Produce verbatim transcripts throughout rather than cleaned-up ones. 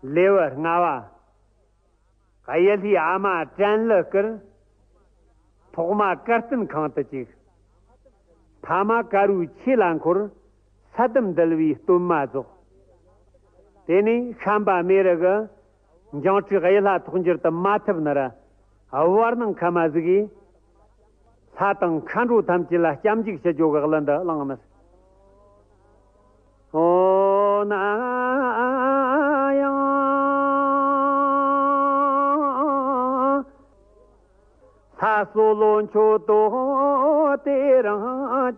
ལེའུ་ལྔ་བ། གཡུ་ལྷའི་ཨ་མ་བྲན་ལི་བསྐུར། ཐོག་མ་གར་སྟོན་ཁང་དུ་བཅུག་ཐ་མ་དཀར་བོའི་ཆོས་ལ་འཁོར། ས་དམ་འདུལ་བའི་སྟོན་མ་རྫོགས། དེ་ནས་ཤམ་པ་མེ་རི་གིས་འཇང་ཁྲིག་གཡུ་ལྷ་ཐོག་འགྱུར་དུ་མ་ཐུབ་ནི་ར། བར་སྣང་ཁ་མ་ཟིག་གིས། ལྷ་དང་མཁའ་འགྲོ་ཐམས་ཅད་ལ་སྐྱབས་འཇུག་ཞུ་རྒྱུ་གི་གླུ་འདི་བླངས་ནི། ཨོ་ན་ཡང་། ལྷ་སོ་ལོ་མཆོད་དོ་དེ་རིང་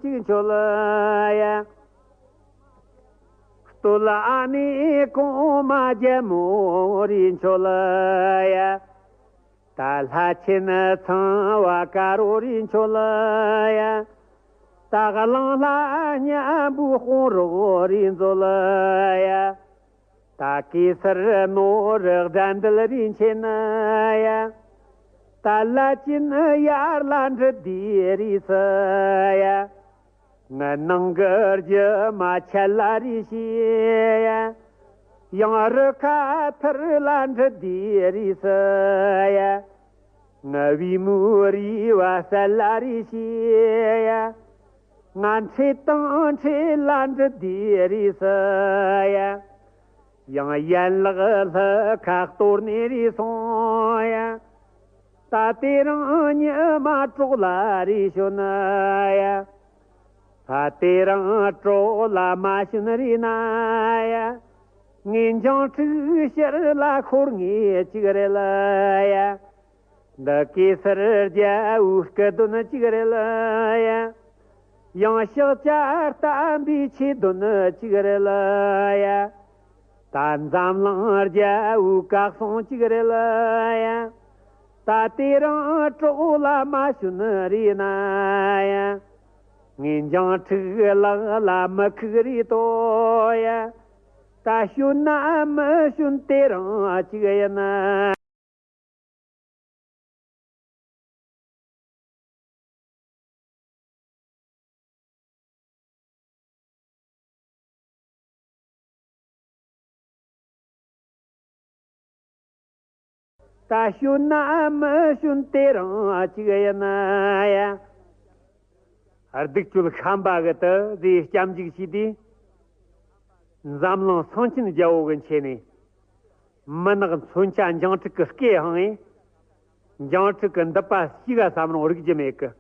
གཅིག་མཆོད་ཡ། སྟོད་ལ་ཨ་ནེ་གོང་མ་རྒྱལ་མོ་རེ་མཆོད་ཡ། ད་ལྷ་ཆེན་ཚངས་པ་དཀར་པོ་རེ་མཆོད་ཡ། ད་གླང་ལྷ་མཉམ་པོའི་དཔུང་རོགས་རེ་མཛོད་ཡ། ད་གེ་སར་ནོར་དགྲ་འདུལ་རེ་མཁྱེན་ཡ། ད་ལྷ་ཆེན་ཡར་ལ་འབྲི་དེ་རེ་སི་ཡ། ངའི་ནང་གི་རྒྱུ་མ་ཆད་ལ་རེ་ཤེས་ཡ། ཡང་རི་ཁ་ཐུར་ལ་འབྲི་དེ་རེ་སི་ཡ། ངའི་བུ་མོ་རེ་བ་སལ་ལ་རེ་ཤེས་ཡ། ང་འཕྲད་དང་འཕྲད་ལ་འབྲི་དེ་རེ་སི་ཡ། ཡང་ཡན་ལག་ལྷུ་ཁ་གཏོར་ནས་རེ་སོང་ཡ། ད་དེ་རིང་ཉི་མ་གྲོགས་ལ་རེ་ཞོན་ཡ། ད་དེ་རིང་གྲོགས་ལ་མ་ཞོན་རེ་ན་ཡ། ངས་འཇང་ཁྲིག་ཕྱིར་ལ་ཤོར་ངེས་ཅིག་རེད་ཡ། འདི་གེ་སར་རྒྱལ་པོའི་སྐུ་དོན་ཅིག་རེད་ཡ། ཡང་ཕྱག་བྱ་བརྟན་པའི་ཆོས་དོན་ཅིག་རེད་ཡ། ད་འཛམ་གླིང་རྒྱལ་པོའི་བཀའ་གསུང་ཅིག་རེད་ཡ། ད་དེ་རིང་གྲོགས་ལ་མ་ཞོན་རེ་ན་ཡ། ངས་འཇང་ཁྲིག་ལག་ལ་མི་ཁུག་རེ་དོ་ཡ། ད་ཞོན་ན་མི་ཞོན་དེ་རིང་ཅིག་ཡིན། ད་ཞོན་ན་མི་ཞོན་དེ་རིང་ཅིག་ཡིན་ཡ། སྡིག་སྤྱོད་ཤམ་པ་གི་དུ་ཟེ་སྐྱབས་འཇུག་བྱས་དུས། འཛམ་གླིང་སེང་ཆེན་རྒྱལ་པོ་གི་མཆེད་ནས། མི་ནག་མཚོན་ཆ་འཇང་ཁྲིག་གི་སྐེ་འཕངས་ཡས། འཇང་ཁྲིག་གི་མདུད་པ་ཕྱི་ག་བསམ་རུང་རིག་རྒྱུ་མེད་གི།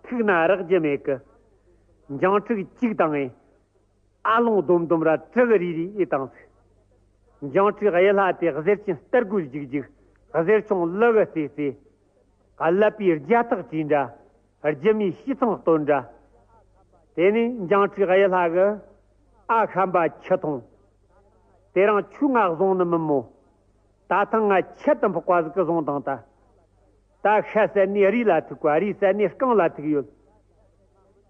ཐུག་ན་རེག་རྒྱུ་མེད་གི། འཇང་ཁྲིག་གཅིག་བཏང་ཡས། ཨ་ལོང་སྡོམ་སྡོམ་ར་གྲི་གི་རིལ་རིལ་ཡེ་བཏང་ཟིག་འཇང་ཁྲིག་གཡུ་ལྷ་དེ་གཟེར་ཆེན་སྟར་གོས་རྒྱུག་རྒྱུག་གཟེར་ཆུང་ལུ་གུ་རྩེ་རྩེ། ཀླད་པའི་རྒྱ་སྟག་བྲིས་འདྲ། རྒྱུ་མའི་ཤི་ཚང་སྟོན་འདྲ། དེ་ནས་འཇང་ཁྲིག་གཡུ་ལྷ་གིས། ཨ་ཤམ་པ་ཁྱི་ཐོང་། དེ་རིང་ཁྱོས་ང་བཟུང་ནི་མིན་མོ། ད་ཐེངས་ང་ཁྱད་དུ་འཕགས་པ་ཟིག་གིས་བཟུང་བཏང་ད། ད་ཤ་ཟ་ནས་རུས་ལ་ཐུག་པ། རུས་ཟ་ནས་རྐང་ལ་ཐུག་ཡོད།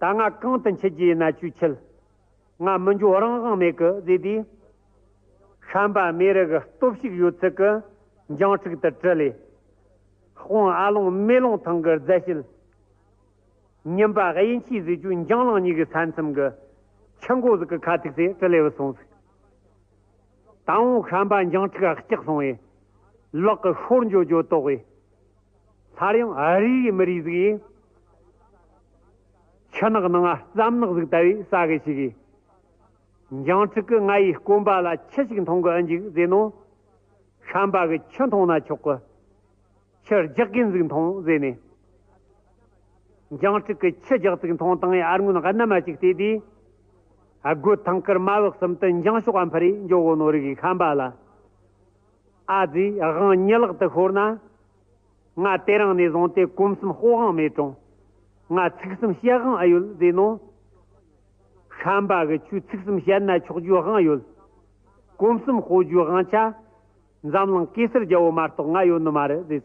ད་ང་གང་དུ་འཁྱིད་རྒྱུ་ཡིན་ན་ཁྱོས་འཁྱིད། ང་མི་འགྱོ་རང་དབང་མེད་གི་ཟེར་དུས། ཤམ་པ་མེ་རི་གི་སྟོབས་ཤུགས་ཡོད་ཚད་ཀྱིས་འཇང་ཁྲིག་དེ་དྲིལ་ལས། དཔུང་ཨ་ལོང་མེ་ལོང་ཐང་གི་རྫ་ཤུལ། ཉིན་པ་དབྱིན་ཆི་ཟེར་རྒྱུའི་འཇང་གླིང་གཉིས་ཀྱི་ས་མཚམས་ཀྱི་ཆུ་མགོ་ཟིག་གི་ཁ་ཐུག་སེ་དྲིལ་ལས་བུད་སོང་ཟིག་ད་འོང་ཤམ་པ་འཇང་ཁྲིག་ག་སྐྲག་སོང་བས། ལག་གི་ཤོར་འགྱོ་འགྱོ་དོགས་བས། སླར་ཡང་རུས་མི་རུས་ཟིག་ཡས། ཆུ་ནག་ནང་ང་རྩམ་ནག་ཟིག་བཏབ་བས་ཟ་གི་ཞིག་གིས། འཇང་ཁྲིག་གིས་ང་ཡི་སྐོམ་པ་ལ་ཁྱི་ཞིག་འཐུང་གི་ཨེ་འཇུག་ཟེར་ནོ། ཤམ་པ་གིས་ཁྱི་འཐུང་ན་ཆོག་གི། ཁྱི་རྒྱག་གིན་ཟིག་འཐུང་ཟེར་ནས། འཇང་ཁྲིག་གིས་ཁྱི་རྒྱག་ཙིག་འཐུང་བཏང་ཡས་ཨ་སྔོན་གནམ་མ་ཅིག་བལྟས་དུས། སྒོ་ཐང་དཀར་མ་བག་གསུམ་དུ་འཇང་ཤོག་ག་འཕུར་རེ་འགྱོ་གོ་ནོ་རིག་གི་ཤམ་པ་ལ། ཨ་ཙི་དབང་ཉི་ལག་ཏུ་ཤོར་ན། ང་དེ་རིང་ནས་བཟུང་སྟེ་གོམ་གསུམ་སྤོ་དབང་མེད་རུང་། ང་ཚིག་གསུམ་བཤད་དབང་ཨེ་ཡོད་ཟེར་ནོ། ཤམ་པ་གིས་ཁྱོས་ཚིག་གསུམ་བཤད་ན་ཆོག་རྒྱུའི་དབང་ཡོད། གོམ་གསུམ་སྤོ་རྒྱུའི་དབང་ཆ། འཛམ་གླིང་གེ་སར་རྒྱལ་པོ་མ་གཏོགས་ང་ཡོད་ནི་མ་རེད་ཟེར་ཟིག་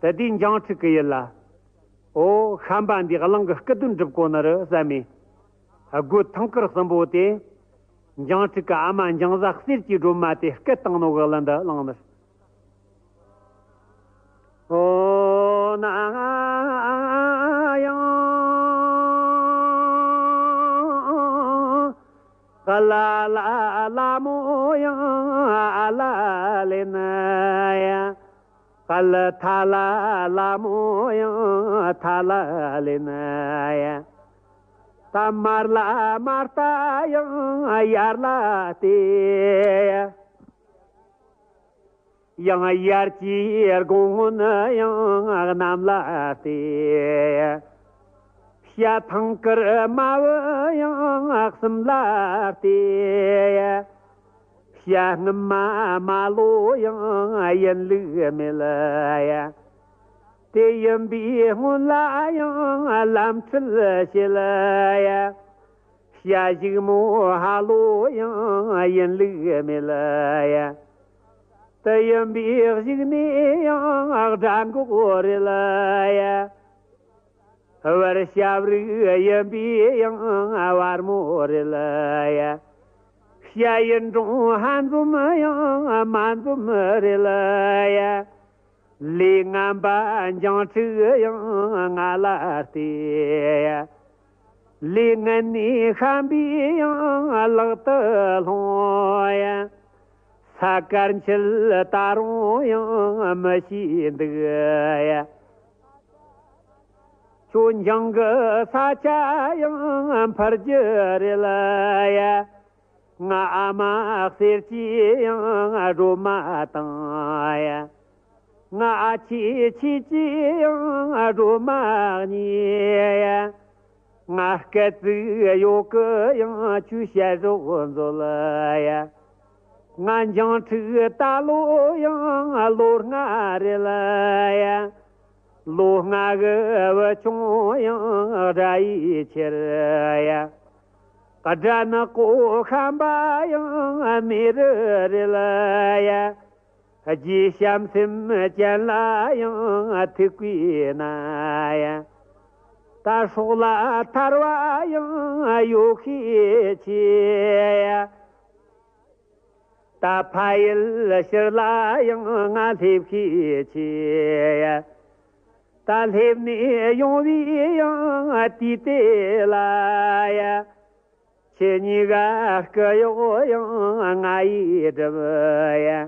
དེ་དུས་འཇང་ཁྲིག་གི་ཡིད་ལ། ཨོ་ཤམ་པ་འདིས་གླིང་གི་སྐུ་དོན་སྒྲུབ་གོ་ནི་རེད་བསམ་མས། སྒོ་ཐང་དཀར་གསུམ་པོ་དེ། འཇང་ཁྲིག་གི་ཨ་མ་འཇང་བཟའ་གསེར་གྱི་སྒྲོལ་མ་དེ་སྐུ་བཏང་ནོ་གི་གླུ་འདི་བླངས་ནི། ཨོ་ན་ཡང་། ཀ་ལ་ལ་ལ་མོ་ཡང་ཨ་ལ་ལེ་ན་ཡ། ཀ་ལ་ཐ་ལ་ལ་མོ་ཡང་ཐ་ལ་ལེ་ན་ཡ། ད་མར་ལ་མར་ལྟ་ཡང་ཡར་ལ་ལྟོས་ཡ། ཡང་ཡར་གྱི་དགུང་སྔོན་ཡང་གནམ་ལ་ལྟོས། བྱ་ཐང་དཀར་དམར་བོ་ཡང་གསུམ་ལ་ལྟོས། བྱ་སྔོན་མ་མ་ལོ་ཡང་ཡིན་ལུགས་མེད་ཡ། དེ་ཡིན་པའི་སྔོན་ལ་ཡང་ལམ་ཁྲིད་བྱེད་ཡ། བྱ་གཞུག་མོ་ཧ་ལོ་ཡང་ཡིན་ལུགས་མེད་ཡ། དེ་ཡིན་པའི་གཞུག་ནས་ཡང་དགྲ་འགོག་རེད་ཡ། བར་ཞབས་རིགས་ཡིན་པའི་ཡང་བར་མོ་རེད་ཡ། བྱ་ཡི་འབྲོང་ཧ་འཛོམས་ཡང་མ་འཛོམས་རེད་ཡ། ལས་ངན་པ་འཇང་ཕྲུག་ཡང་ང་ལ་ལྟོས་ཡ། ལས་ངན་ནས་ཤན་པའི་ཡང་ལག་ཏུ་ལྷུང་ཡ། ས་དཀར་འཁྱིལ་ད་རུང་ཡང་མི་ཤེས་འདུག་ཡ། ཁྱོད་འཇང་གི་ས་ཆ་ཡང་འཕུར་རྒྱུ་རེད་ཡ། ང་ཨ་མ་གསེར་གྱི་ཡང་སྒྲོལ་མ་དང་ཡ། ང་ཨ་ཆེ་ཆོས་ཀྱི་ཡང་སྒྲོལ་མ་གཉིས་ཡ། ང་སྐད་ཅིག་ཡོད་གི་ཡང་ཁྱོད་ཞལ་རོགས་མཛོད་ཡ། ང་འཇང་ཕྲུག་ད་ལོ་ཡང་ལོ་ལྔ་རེད་ཡ། ལོ་ལྔ་གི་བུ་ཆུང་ཡང་དགྲ་ཡི་ཁྱེར་ཡ། དགྲ་ནག་པོ་ཤན་པ་ཡང་མེ་རི་རེད་ཡ། རྗེ་བྱམས་སེམས་ཅན་ལ་ཡང་ཐུག་པའི་ན་ཡ། ད་སྲོག་ལ་ཐར་བ་ཡང་ཡོད་ཤས་ཆེ་ཡ། ད་ཕ་ཡུལ་ཕྱིར་ལ་ཡང་ང་སླེབས་ཤས་ཆེ་ཡ། ད་སླེབས་ནས་ཡོང་བའི་ཡང་དུས་དེ་ལ་ཡ། ཁྱེད་གཉིས་ཀ་སྐུ་གཡོག་ཡང་ང་ཡིས་སྒྲུབ་ཡ།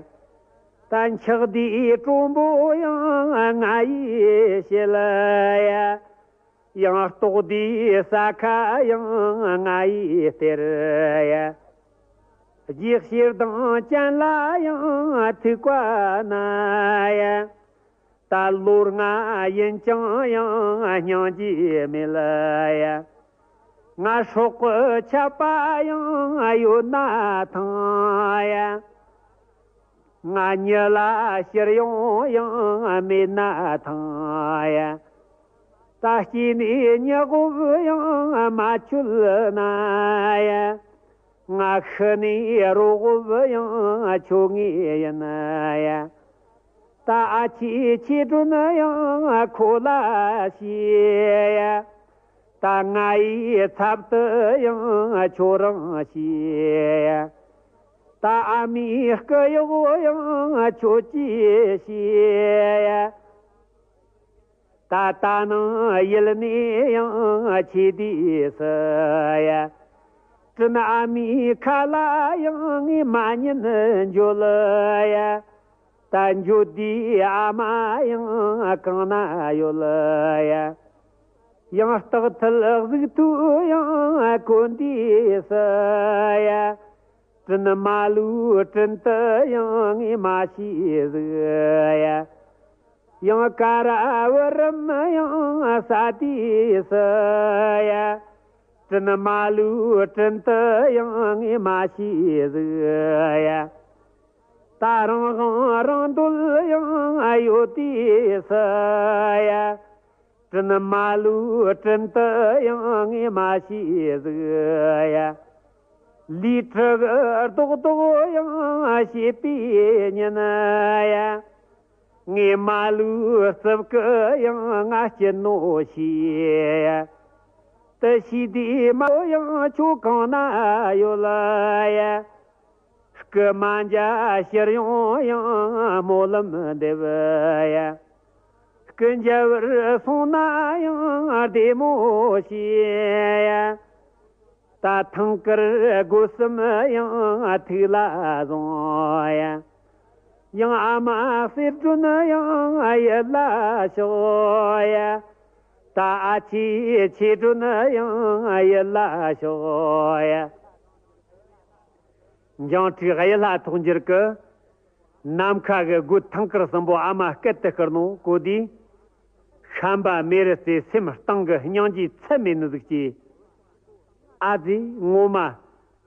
ད་འཁྱག་དུས་དྲོན་པོ་ཡང་ང་ཡིས་བྱེད་ཡ། ཡང་ལྟོགས་དུས་ཟ་ཁ་ཡང་ང་ཡིས་སྟེར་ཡ། རྗེས་ཕྱིར་དང་ཅན་ལ་ཡང་ཐུག་པ་ན་ཡ། ད་ལོ་ལྔ་ཡིན་ཀྱང་ཡང་སྙིང་རྗེ་མེད་ཡ། ང་སྲོག་གི་ཆད་པ་ཡང་ཡོད་ན་ཐང་ཡ། ང་མྱི་ལ་ཕྱིར་ཡོང་ཡང་མེད་ན་ཐང་ཡ། ད་སྐྱེས་ནས་མྱི་དབུལ་ཡང་མ་ཆོད་ན་ཡ། ང་ཤི་ནས་རོ་དབུལ་ཡང་ཆོད་ངེས་ཡིན་ཡ། ད་ཨ་ཆེ་ཆོས་སྒྲོན་ཡང་ཁོ་ལ་བཤད་ཡ། ད་ང་ཡི་ཚབ་ཏུ་ཡང་ཁྱོད་རང་བྱས། ད་ཨ་མའི་སྐུ་གཡོག་ཡང་ཁྱོད་ཀྱིས་བྱས། ད་ད་ནངས་ཡུལ་ནས་ཡང་ཆེ་དུས་སུ་ཡ། དྲིན་ཨ་མའི་ཁ་ལ་ཡང་ངས་མ་ཉན་འཇོལ་ཡ། ད་འགྱོ་དུས་ཨ་མ་ཡང་གང་ན་ཡོད་ཡ། ཡང་སྟག་ཐལ་གཟིག་ཐུ་ཡང་གོན་དུས་སུ་ཡ། དྲིན་མ་ལུས་དྲིན་དུ་ཡང་ངས་མ་ཤེས་ཟིག་ཡ། ཡང་ཀ་ར་བུ་རམ་ཡང་ཟ་དུས་སུ་ཡ། དྲིན་མ་ལུས་དྲིན་དུ་ཡང་ངས་མ་ཤེས་ཟིག་ཡ། ད་རང་དབང་རང་འདོད་ཡང་ཡོད་དུས་སུ་ཡ། དྲིན་མ་ལུས་དྲིན་དུ་ཡང་ངས་མ་ཤེས་ཟིག་ཡ། ལུས་ཁྲི་གི་རྡོག་རྡོག་ཡང་བྱེད་པའི་ཉིན་ཡ། ངས་མ་ལུས་རྩིབ་ཀི་ཡང་ང་སྐྱིད་ནོ་ཤེས་ཡ། དེ་ཤེས་དུས་མ་ཡང་ཁྱོད་གང་ན་ཡོད་ལ་ཡ། སྐུ་མ་འཇའ་ཕྱིར་ཡོང་ཡང་སྨོན་ལམ་འདེབས་ཡ། སྐུ་མཇལ་བར་སོང་ན་ཡང་བདེ་མོ་བྱས་ཡ། ད་ཐང་དཀར་སྒོ་གསུམ་ཡང་ཐུགས་ལ་བཟུང་ཡ། ཡང་ཨ་མ་གསེར་སྒྲོན་ཡང་ཡིད་ལ་ཞོག་ཡ། ད་ཨ་ཆེ་ཆོས་སྒྲོན་ཡང་ཡིད་ལ་ཞོག་ཡ། འཇང་ཕྲུག་གཡུ་ལྷ་ཐོག་འགྱུར་གི། ནམ་མཁའ་གི་སྒོ་ཐང་དཀར་གསུམ་པོ་ཨ་མ་སྐད་དུ་བསྐུར་ནོ་གོ་དུས། ཤན་པ་མེ་རི་སའི་སེམས་གཏིང་གི་སྙིང་རྗེ་ཚད་མེད་ནི་ཟིག་སྐྱེས། ཨ་ཙི། ངོ་མ་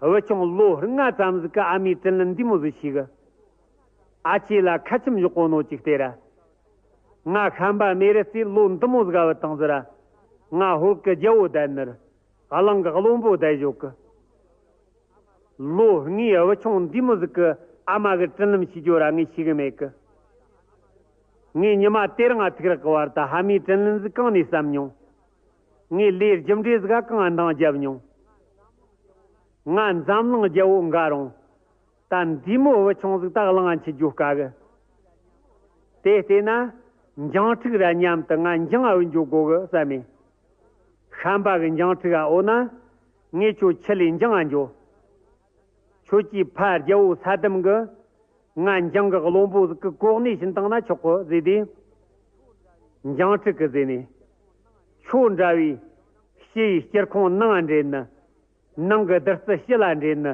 བུ་ཆུང་ལོ་ལྔ་ཙམ་ཟིག་གི་ཨ་མའི་དྲིན་ལན་འདི་མོ་ཟིག་ཞུ་གི། ཨ་ཆེ་ལ་ཁ་ཆེམས་བཞག་གོ་ནོ་ཅིག་སྟེར་ར། ང་ཤན་པ་མེ་རི་སའི་ལོ་འདི་མོ་ཟིག་ག་བུད་བཏང་ཟེར་ར། ང་ཧོར་གི་རྒྱལ་བོ་བསྡད་ནི་རེད། གླིང་གི་བློན་པོ་བསྡད་ཞོག་གི། ལོ་ལྔའི་བུ་ཆུང་འདི་མོ་ཟིག་གི་ཨ་མ་གི་དྲིན་ལན་ཞུ་རྒྱུ་ར་ངས་ཤེས་གི་མེད་གི། ངས་ཉི་མ་དེ་རིང་ཐུག་རག་གི་བར་དུ་ཨ་མའི་དྲིན་ལན་ཟིག་གང་ནས་བསམ་མྱོང་། ངས་ལས་རྒྱུ་འབྲས་ཟིག་གང་འདང་བརྒྱབ་མྱོང་། ང་འཛམ་གླིང་རྒྱལ་བོ་འགའ་རུང་། ད་འདི་མོ་བུ་ཆུང་ཟིག་ད་གླིང་ང་འཁྱེར་རྒྱུ་དཀའ་གི། དེ་བལྟས་ན། འཇང་ཕྲུག་ར་མཉམ་དུ་ང་འཇང་ང་བུད་འགྱོ་དགོ་གི་བསམ་མེ། ཤན་པ་གི་འཇང་ཕྲུག་ག་འོ་ན། ངས་ཁྱོད་ཁྲིད་ལས་འཇང་ང་འགྱོ། ཁྱོད་ཀྱིས་ཕ་རྒྱལ་བོ་ས་དམ་གི། ང་འཇང་གི་བློན་པོ་ཟིག་གི་གོ་གནས་བྱིན་བཏང་ན་ཆོག་གི་ཟེར་དུས། འཇང་ཕྲུག་གིས་ཟེར་ནས། ཁྱོད་འདྲ་བའི་ཕྱི་ཡི་སྐྱེར་ཁུང་ནང་ང་འདྲེན་ནི། ནང་གི་བདུད་རྩི་ཕྱི་ལ་འདྲེན་ནི།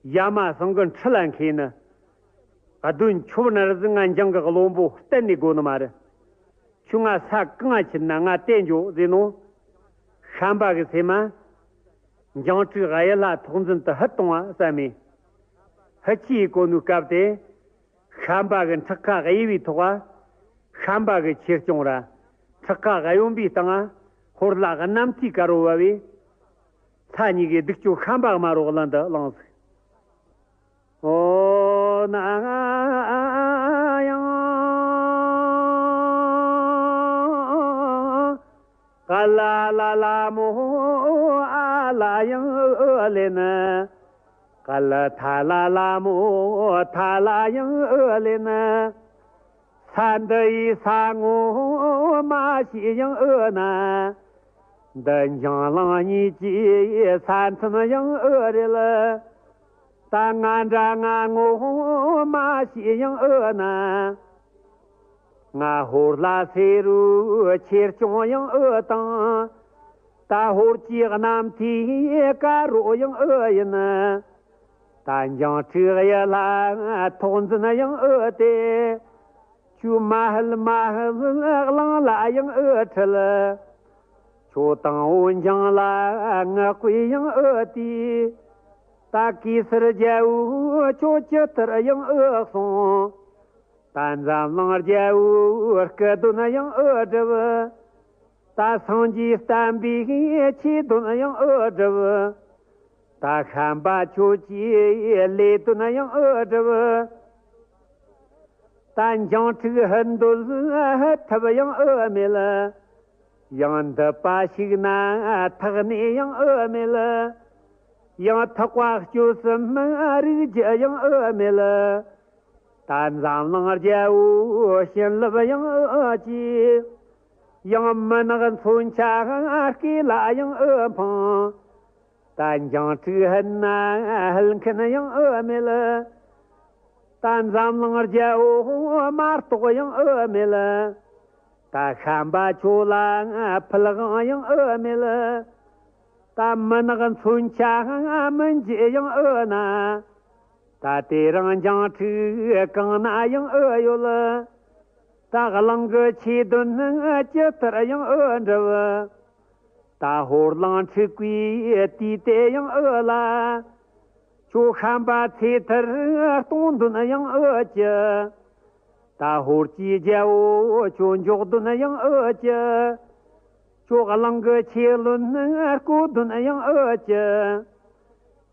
ཡ་མ་ཟངས་གི་ཁྲི་ལ་འཁེན་ནི། གདོན་མཆོད་ནི་རེད་ཟིག་ང་འཇང་གི་བློན་པོ་གཏན་ནས་དགོས་ནི་མ་རེད། ཁྱོད་ང་ས་གང་ང་ཁྱེར་ན་ང་དེ་འགྱོ་ཟེར་ནོ། ཤན་པ་གི་སེམས་མ། འཇང་ཕྲུག་གཡུ་ལྷ་ཐོག་འཛིན་དུ་ཧུད་གཏོང་བ་བསམ་མེ། ཧུད་ཆེས་གོ་ནོའི་སྐབས་དེ། ཤན་པ་གི་ཕྲག་ཁ་གཡས་པའི་ཐོག་ག་ཤན་པ་གི་ཆོས་སྐྱོང་ར། ཕྲག་ཁ་གཡོན་པའི་སྟེང་ང་ཧོར་ལྷ་གི་གནམ་ཐིའི་དཀར་པོ་བབས་པས། ལྷ་གཉིས་ཀས་སྡིག་སྤྱོད་ཤན་པ་དམར་པོ་གླིང་དུ་བླངས་ཟིག་འོ་ན་ཡང་། ཀ་ལ་ལ་ལ་མོ་ཨ་ལ་ཡང་ཨོ་ལེ་ན། ཀ་ལ་ཐ་ལ་ལ་མོ་ཐ་ལ་ཡང་ཨོ་ལེ་ན། ས་འདི་ཡི་ས་ངོ་མ་ཤེས་ཡང་ཨོ་ན། འདི་འཇང་གླིང་གཉིས་ཀྱི་ས་མཚམས་ཡང་ཨོ་རེད་ལ། ད་ང་འདྲ་ང་ངོ་མ་ཤེས་ཡང་ཨོ་ན། ང་ཧོར་ལྷ་སེ་རུ་ཆོས་སྐྱོང་ཡང་ཨོ་དང་། ད་ཧོར་གྱི་གནམ་ཐིའི་དཀར་པོ་ཡང་ཨོ་ཡིན། ད་འཇང་ཕྲུག་གཡུ་ལྷ་ཐོག་འཛིན་ཡང་ཨོ་སྟེ། ཁྱོད་མ་ཧལ་མ་ཧལ་གླིང་ལ་ཡང་ཨོ་ཁྲིད། ཁྱོད་དང་བོ་འཇང་ལ་ངག་པོས་ཡང་ཨོ་དེས། ད་གེ་སར་རྒྱལ་པོ་ཁྱོད་ཇི་ལྟར་ཡང་ཨོ་གསུངས། ད་འཛམ་གླིང་རྒྱལ་པོའི་སྐུ་གདུང་ཡང་ཨོ་སྒྲུབ། ད་སངས་རྒྱས་བསྟན་པའི་ཆོས་དོན་ཡང་ཨོ་སྒྲུབ། ད་ཤན་པ་ཁྱོད་ཀྱི་ལས་དོན་ཡང་ཨོ་སྒྲུབ། ད་འཇང་ཕྲུག་ཧུད་འདོད་ཧུད་ཐུབ་ཡང་ཨོ་མེད། ཡང་འདི་པ་ཞིག་ན་ཐག་ནས་ཡང་ཨོ་མེད། ཡང་ཐག་པ་གཅོད་སེམས་རིག་རྒྱུ་ཡང་ཨོ་མེད། ད་འཛམ་གླིང་རྒྱལ་པོའི་བྱིན་རླབས་ཡང་ཨོ་ཀྱིས། ཡང་མུན་ནག་མཚོན་ཆ་སྐེ་ལ་ཡང་ཨོ་འཕངས། ད་འཇང་ཕྲུག་ཧུད་ན་ཧུད་མཁན་ཡང་ཨོ་མེད། ད་འཛམ་གླིང་རྒྱལ་པོ་མ་གཏོགས་ཡང་ཨོ་མེད། ད་ཤན་པ་ཁྱོད་ལ་ཕུལ་དབང་ཡང་ཨོ་མེད། ད་མུན་ནག་མཚོན་ཆ་མི་འཇིགས་ཡང་ཨོ་ན། ད་དེ་རིང་འཇང་ཕྲུག་གང་ན་ཡང་ཨོ་ཡོད། ད་གླིང་གི་ཆོས་དོན་ཇི་ལྟར་ཡང་ཨོ་འགྲུབ། ད་ཧོར་གླིང་འཁྲུག་པའི་དུས་དེ་ཡང་ཨོ་ལ། ཁྱོད་ཤན་པ་ཚེ་ཐར་གཏོང་འདུན་ཡང་ཨོ་ཅི། ད་ཧོར་གྱི་རྒྱལ་པོ་ཁྱོད་འཇོག་འདུན་ཡང་ཨོ་ཅི། ཁྱོད་གླིང་གི་ཆོས་བློན་བསྐོ་འདུན་ཡང་ཨོ་ཅི།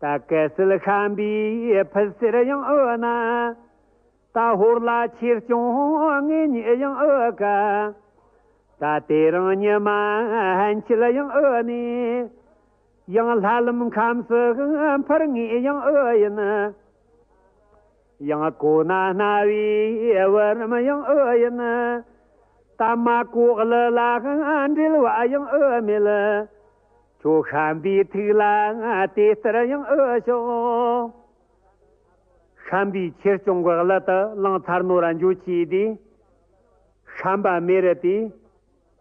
ད་གལ་སྲིད་ཤན་པས་ཕུལ་ཟེར་ཡང་ཨོ་ན། ད་ཧོར་ལ་ཆོས་སྐྱོང་ངེད་གཉིས་ཡང་ཨོ་ཀ། ད་དེ་རིང་ཉི་མ་ཕན་ཆད་ཡང་ཨོ་ནས། ཡང་ལྷ་ལམ་ཁམས་སུ་འཕུར་ངེས་ཡང་ཨོ་ཡིན། ཡང་གོ་ན་རྣ་བའི་བུ་རམ་ཡང་ཨོ་ཡིན། ད་མ་གོ་ལ་ལ་འབྲེལ་བ་ཡང་ཨོ་མེད། དོ་ཤམ་པའི་ཐུགས་ལ་དེ་ལྟར་ཡང་ཨེ་ཤོག། ཤམ་པའི་ཆོས་སྐྱོང་གི་གླུ་དེ་བླངས་ཚར་ནོ་ར་འཇོ་ཆེ་དེ། ཤམ་པ་མེ་རི་དེ་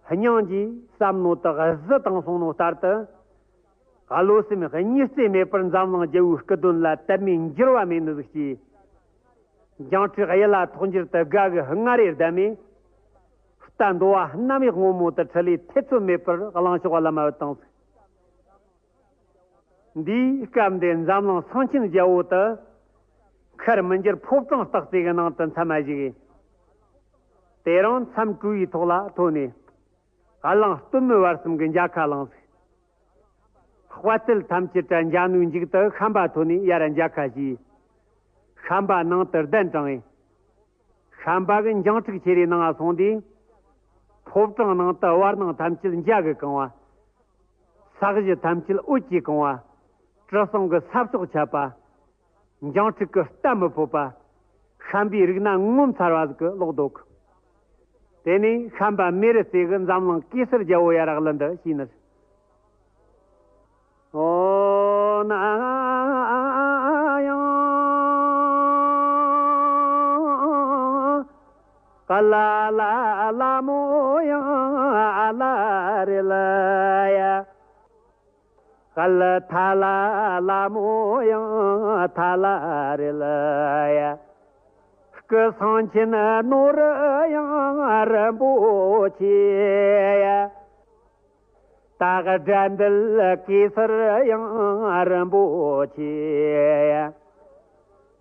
སྙིང་རྗེ་བསམ་ནོ་དག་གཟི་བཏང་སོང་ནོ་ལྟར་དུ། བློ་སེམས་གཉིས་རྩེ་མེད་པར་འཛམ་གླིང་རྒྱལ་པོའི་སྐུ་མདུན་ལ་དད་མོས་འགྱུར་བ་མེད་ནི་ཟིག་སྐྱེས། འགྱིང་ཁྲུས་གཡུལ་ལ་ཐོག་འགྱུར་དུ་དགའ་གི་སྔར་ཡེ་བསྡད་མེད། རྟ་འདོ་བ་གནམ་ཡག་སྔོན་མོ་དུ་ཁྲི་ལས་ཐེ་ཚོམ་མེད་པར་གླིང་ཕྱོགས་ལ་མ་བུད་བཏང་ཟིག། འདིའི་སྐབས་འདི་འཛམ་གླིང་སེང་ཆེན་རྒྱལ་པོ་དུ་ཁར་མི་འགྱུར་ཕོ་བྲང་སྟག་རྩེ་གི་ནང་དུ་མཚམས་མ་བཞུགས། དེ་རིང་མཚམས་གྲོལ་བའི་ཐོག་ལ་ཐོན་ནས། གླིང་སྟོད་སྨད་བར་གསུམ་གྱི་མཇལ་ཁ་བླངས་ཟིག། དཔའ་རྩལ་ཐམས་ཅད་དྲ་འཇའ་ནུའི་མཇུག་ཏུ་ཤམ་པ་ཐོན་ནས་ཡར་མཇལ་ཁ་ཞུས། ཤམ་པ་ནང་དུ་གདན་དྲངས་ཡིན། ཤམ་པ་གི་འགྱིང་ཁྲུས་ཁྱེར་རེ་ནང་ང་སོང་དུས། ཕོ་བྲང་ནང་དུ་བར་སྣང་ཐམས་ཅད་འཇའ་གིས་གང་བ། ས་གཞི་ཐམས་ཅད་འོད་ཀྱིས་གང་བ། དྲི་བསུང་གི་ས་ཕྱོགས་ཁྱབ་པ། འགྱིང་ཁྲུས་ཀྱི་རྟ་མི་ཕོད་པ། ཤམ་པའི་རིགས་ན་ངོ་མཚར་བ་ཟིག་གི་ལོག་འདུག། དེ་ནས་ཤམ་པ་མེ་རི་རྩེ་གིས་འཛམ་གླིང་གེ་སར་རྒྱལ་པོ་ཡར་གླུ་འདི་ཞུས་ནི། ཨོ་ན་ཡང་། ཀ་ལ་ལ་ལ་མོ་ཡང་ཨ་ལ་རེ་ལ་ཡ། ཀ་ལ་ཐ་ལ་ལ་མོ་ཡང་ཐ་ལ་རེ་ལ་ཡ། སྐུ་སེང་ཆེན་ནོར་ཡང་རིན་པོ་ཆེ་ཡ། ད་ག་དགྲ་འདུལ་གེ་སར་ཡང་རིན་པོ་ཆེ་ཡ།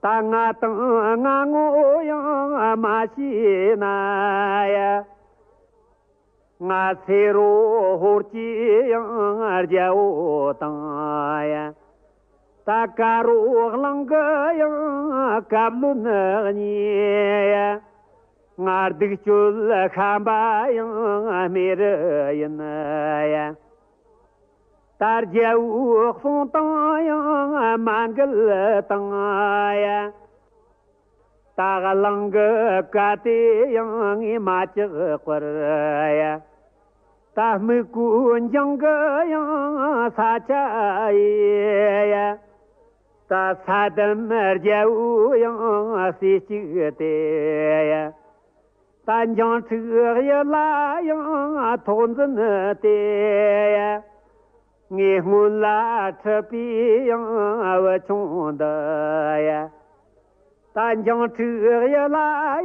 ད་ང་དང་ང་ངོ་ཡང་མ་ཤེས་ན་ཡ། ང་ཚེ་རོ་ཧོར་གྱི་ཡང་རྒྱལ་པོ་དང་ཡ། ད་ཀ་རོ་གླིང་གི་ཡང་བཀའ་བློན་གཉིས་ཡ། ང་སྡིག་སྤྱོད་ཤམ་པ་ཡང་མེ་རི་ཡིན་ཡ། ད་རྒྱལ་པོའི་གསུང་དང་ཡང་མ་འགལ་དང་ཡ། ད་གླིང་གི་བཀའ་དེ་ཡང་ངས་མ་བཅག་པར་ཡ། ད་སྨུག་པོའི་འགྱིང་གི་ཡང་ས་ཆ་ཡི་ཡ། ད་ས་དམ་རྒྱལ་པོ་ཡང་སྲས་གཅིག་དེ་ཡ། ད་འགྱིང་ཁྲུས་གཡུལ་ལ་ཡང་ཐོག་འཛིན་དེ་ཡ། ངས་སྔོན་ལ་ཁྲིད་པའི་ཡང་བུ་ཆུང་འདི་ཡ། ད་འགྱིང་ཁྲུས་གཡུལ་ལ་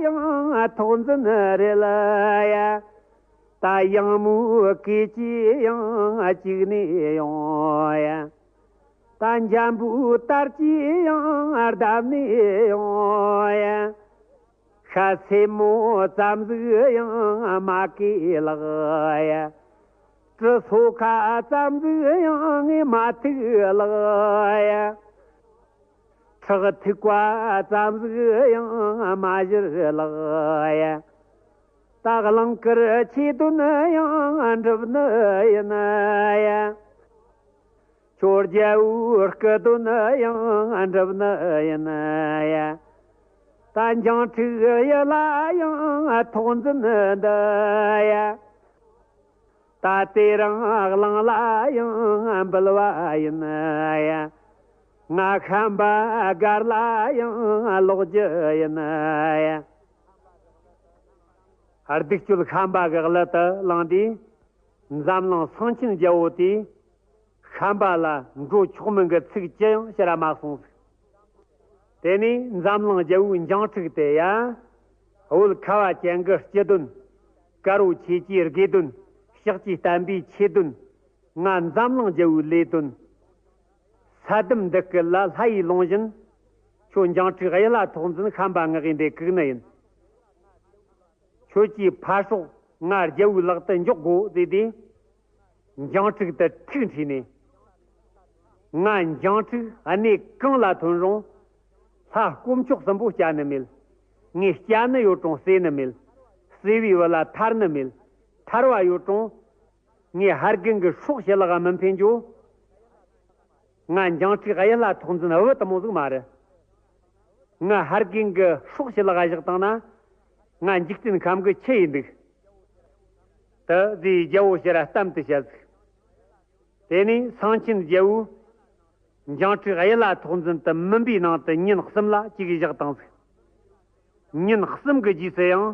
ཡང་ཐོག་འཛིན་རེ་ལ་ཡ། ད་ཡང་མོའི་གོས་ཀྱིས་ཡང་གཅིག་ནས་ཡོང་ཡ། ད་འཇམ་པོའི་དར་གྱིས་ཡང་བརྡབས་ནས་ཡོང་ཡ། ཤ་སེན་མོ་ཙམ་ཟིག་ཡང་མ་གོས་ལགས་ཡ། གྲི་སོ་ཁ་ཙམ་ཟིག་ཡང་ངས་མ་ཐུག་ལགས་ཡ། ཁྲག་ཐིགས་པ་ཙམ་ཟིག་ཡང་མ་བཞུར་ལགས་ཡ། ད་གླིང་དཀར་ཆོས་དོན་ཡང་འགྲུབ་ནི་ཡིན་ཡ། ཁྱོད་རྒྱལ་པོའི་སྐུ་དོན་ཡང་འགྲུབ་ནི་ཡིན་ཡ། ད་འགྱིང་ཁྲུས་གཡུལ་ལ་ཡང་ཐོག་འཛིན་འདི་ཡ། ད་དེ་རིང་གླིང་ལ་ཡང་འབུལ་བ་ཡིན་ཡ། ང་ཤམ་པ་སྒར་ལ་ཡང་ལོག་རྒྱུ་ཡིན་ཡ། སྡིག་སྤྱོད་ཤམ་པ་གི་གླུ་དེ་བླངས་དུས། འཛམ་གླིང་སེང་ཆེན་རྒྱལ་པོ་དེས་ཤམ་པ་ལ་འགྲོ་ཆོག་མིན་གྱི་ཚིག་ཅི་ཡང་ཕྱིར་མ་གསུངས་ཟིག། དེ་ནས་འཛམ་གླིང་རྒྱལ་པོའི་འགྱིང་ཁྲུས་དེ་ཡ། བོད་ཁ་བ་ཅན་གྱི་སྤྱི་དོན། དཀར་པོ་ཆོས་ཀྱི་དགེ་དོན། ཕྱག་རྒྱས་བསྟན་པའི་ཆོས་དོན། ང་འཛམ་གླིང་རྒྱལ་པོའི་ལས་དོན། ས་དམ་འདི་སྐུ་ལ་ལྷ་ཡིས་ལོངས་བཞིན། ཁྱོད་འགྱིང་ཁྲུས་གཡུལ་ལ་ཐོག་འཛིན་ཤམ་པ་ངག་གི་འདི་བཀུག་ནི་ཡིན། ཁྱོད་ཀྱིས་ཕར་ཤོག། ང་རྒྱལ་པོའི་ལག་ཏུ་འཇོག་དགོས་ཟེར་ཏེ། འགྱིང་ཁྲུས་དེ་ཐུག་འཁྲིས་ནས། ང་འགྱིང་ཁྲུས་གནས་གང་ལ་ཐོན་རུང་། ལྷ་དཀོན་མཆོག་གསུམ་པོ་སྐྱབས་ནི་མེད། ངས་སྐྱབས་ནི་ཡོད་རུང་བསུ་ནི་མེད། བསུ་བའི་བུ་ལ་ཐར་ནི་མེད། ཐར་བ་ཡོད་རུང་། ངས་ཧར་རྒན་གྱི་སྲོག་ཞུ་ལག་མི་འཕེན་རྒྱུ། ང་འགྱིང་ཁྲུས་གཡུལ་ལ་ཐོག་འཛིན་བུ་དུ་མོ་ཟིག་མ་རེད། ང་ཧར་རྒན་གྱི་སྲོག་ཞུ་ལག་བཞག་བཏང་ན། ང་འཇིག་རྟེན་ཁམས་ཀྱི་ཆུ་ཡིན་འདུག། དེ་ཟེར་རྒྱལ་པོ་ཕྱིར་གཏམ་དུ་བཤད་ཟིག། དེ་ནས་སེང་ཆེན་རྒྱལ་པོས་འབྱང་ཕྲུག་གཡུ་ལ་ཐོག་འཛིན་དུ་མུན་པའི་ནང་དུ་ཉིན་གསུམ་ལ་བཅུག་བཞག་བཏང་ཟིག་ཉིན་གསུམ་གྱི་རྗེས་སུ་ཡང་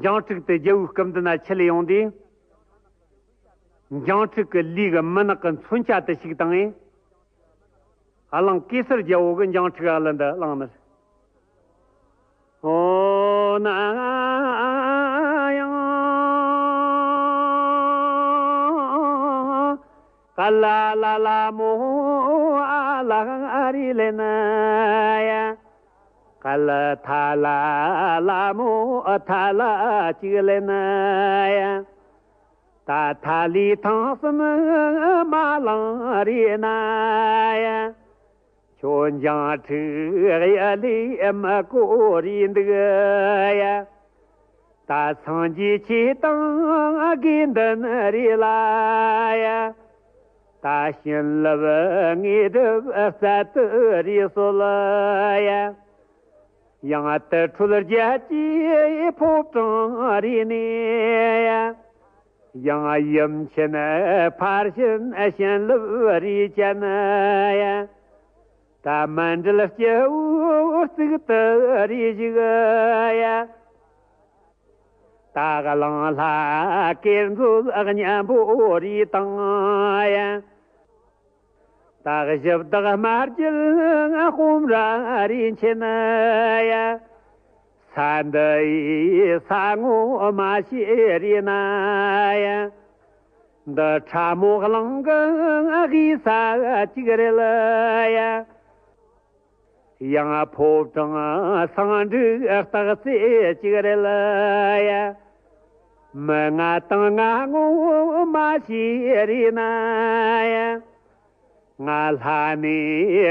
འབྱང་ཕྲུག་དེ་རྒྱལ་པོའི་སྐུ་མདུན་ན་ཁྲིད་ལས་ཡོང་དུས། འབྱང་ཕྲུག་གི་ལུས་ཀྱི་མུན་ནག་གི་མཚོན་ཆ་དེ་བཤུས་བཏང་ངས། གླང་གེ་སར་རྒྱལ་པོ་གིས་འབྱང་ཕྲུག་གི་གླུ་འདི་བླངས་ནས། ཨོ་ན་ཡང་། ཀ་ལ་ལ་ལ་མོ་ཨ་ལ་རི་ལེ་ན་ཡ། ཀ་ལ་ཐ་ལ་ལ་མོ་ཨ་ཐ་ལ་ཅིག་ལེ་ན་ཡ། ད་ཐ་ལི་ཐང་གསུམ་མ་ལང་རི་ན་ཡ། ཁྱོད་འབྱང་ཕྲུག་ཡ་ལི་མ་གོ་རི་འདུག་ཡ། ད་སངས་རྒྱས་ཆོས་དང་དགེ་འདུན་རེ་ལ་ཡ། ད་བྱིན་རླབས་དངོས་གྲུབ་སྩལ་དུ་རེ་གསོལ་ཡ། ཡང་དུར་ཁྲོད་རྒྱལ་གྱི་ཕོ་བྲང་རེ་ནས་ཡ། ཡང་ཡུམ་ཆེན་ཕར་ཕྱིན་བྱིན་རླབས་རེ་ཅན་ཡ། ད་མཎྜལ་སྤྱི་བོར་གཙུག་ཏུ་རེ་བཞུགས་ཡ། ད་གླང་ལྷ་སྐེ་མཛོད་གཉན་པོ་རེ་དང་ཡ། ད་གཞི་བདག་དམར་རྒྱུད་དཔོན་ར་རེ་མཁྱེན་ཡ། ས་འདི་ཡི་ས་ངོ་མ་ཤེས་རེ་ན་ཡ། འདི་ཁྲ་མོ་གླིང་གི་གཡུལ་ས་ཅིག་རེད་ཡ། ཡང་ཕོ་བྲང་སེང་འབྲུག་སྟག་རྩེ་ཅིག་རེད་ཡ། མི་ང་དང་ང་ངོ་མ་ཤེས་རེ་ན་ཡ། ང་ལྷ་ནས་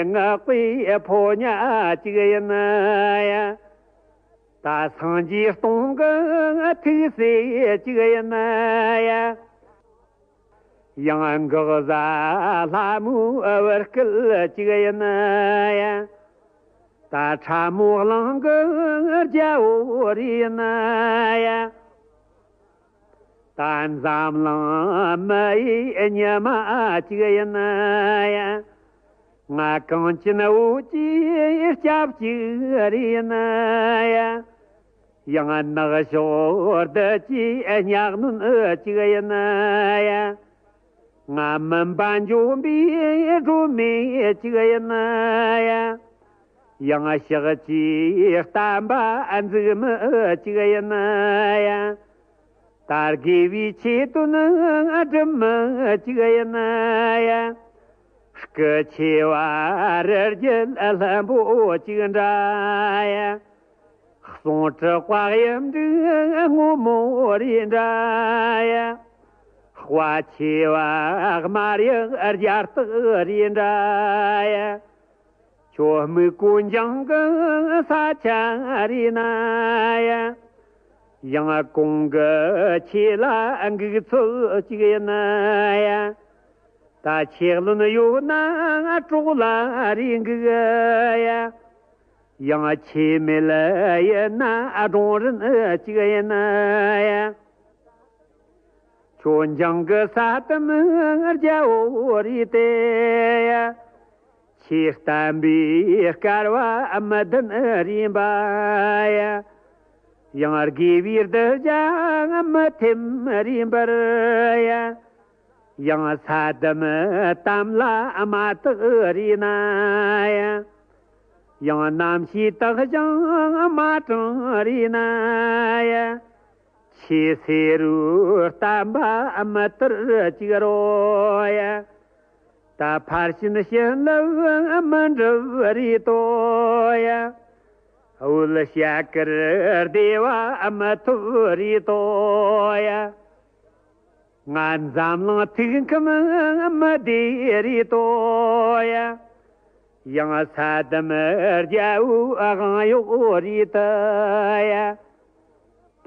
མངགས་པའི་ཕོ་ཉ་ཅིག་ཡིན་ཡ། ད་སངས་རྒྱས་སྟོང་གི་ཐུགས་སྲས་ཅིག་ཡིན་ཡ། ཡང་འགག་བཟའ་ལྷ་མོའི་བུ་སྐལ་ཅིག་ཡིན་ཡ། ད་ཁྲ་མོ་གླིང་གི་རྒྱལ་པོ་རེ་ཡིན་ཡ། ད་འཛམ་གླིང་མི་ཡི་ཉི་མ་ཅིག་ཡིན་ཡ། ང་གངས་ཅན་བོད་ཀྱི་སྐྱབས་གཅིག་རེ་ཡིན་ཡ། ཡང་ནག་ཕྱོགས་བདུད་ཀྱི་གཉའ་གནོན་གཅིག་ཡིན་ཡ། ང་མུན་པ་འཇོམས་པའི་སྒྲོན་མེ་གཅིག་ཡིན་ཡ། ཡང་ཕྱག་གཅིག་བསྟན་པ་འཛུགས་མི་གཅིག་ཡིན་ཡ། ད་དགེ་བའི་ཆོས་དོན་སྒྲུབ་མི་གཅིག་ཡིན་ཡ། སྐུ་ཆེ་བ་རི་རྒྱལ་ལྷུན་པོ་གཅིག་འདྲ་ཡ། གསུང་དྲི་བ་གཡུ་འབྲུག་སྔོན་མོ་རེ་འདྲ་ཡ། དཔའ་ཆེ་བ་དམར་ཡག་རྒྱ་སྟག་རེ་འདྲ་ཡ། ཁྱོད་མིག་གོ་འཇང་གི་ས་ཆ་རེ་ན་ཡ། ཡང་གོང་གི་ཆོས་ལ་འགུག་ཚུལ་གཅིག་ཡིན་ཡ། ད་ཆོས་བློན་ཡོད་ན་གྲོགས་ལ་རེ་འགུག་ཡ། ཡང་ཆོས་མེད་ཡིན་ན་སྒྲུང་རིན་གཅིག་ཡིན་ཡ། ཁྱོད་འཇང་གི་ས་དམ་རྒྱལ་པོ་རེད་དེ་ཡ། ཆོས་བསྟན་པའི་སྐལ་བ་མི་ལྡན་རེད་པ་ཡ། ཡང་དགེ་བའི་གདུལ་བྱ་མི་ཐེམ་རེད་པར་ཡ། ཡང་ས་དམ་དམ་ལ་མ་བཏགས་རེད་ན་ཡ། ཡང་རྣམ་ཤེས་དག་ཅིང་མ་དྲངས་རེད་ན་ཡ། ཆོས་ཟེར་རུ་བསྟན་པ་མི་དར་ཅིག་རོ་ཡ། ད་ཕར་ཕྱིན་བྱིན་རླབས་མི་འགྲུབ་རེད་དོ་ཡ། འོད་ཞགས་ཀར་བདེ་བ་མི་ཐོབ་རེད་དོ་ཡ། ང་འཛམ་གླིང་ཐུགས་ཁམས་མི་བདེ་རེད་དོ་ཡ། ཡང་ས་དམ་རྒྱལ་པོའི་དབང་ཡོད་རེད་དོ་ཡ།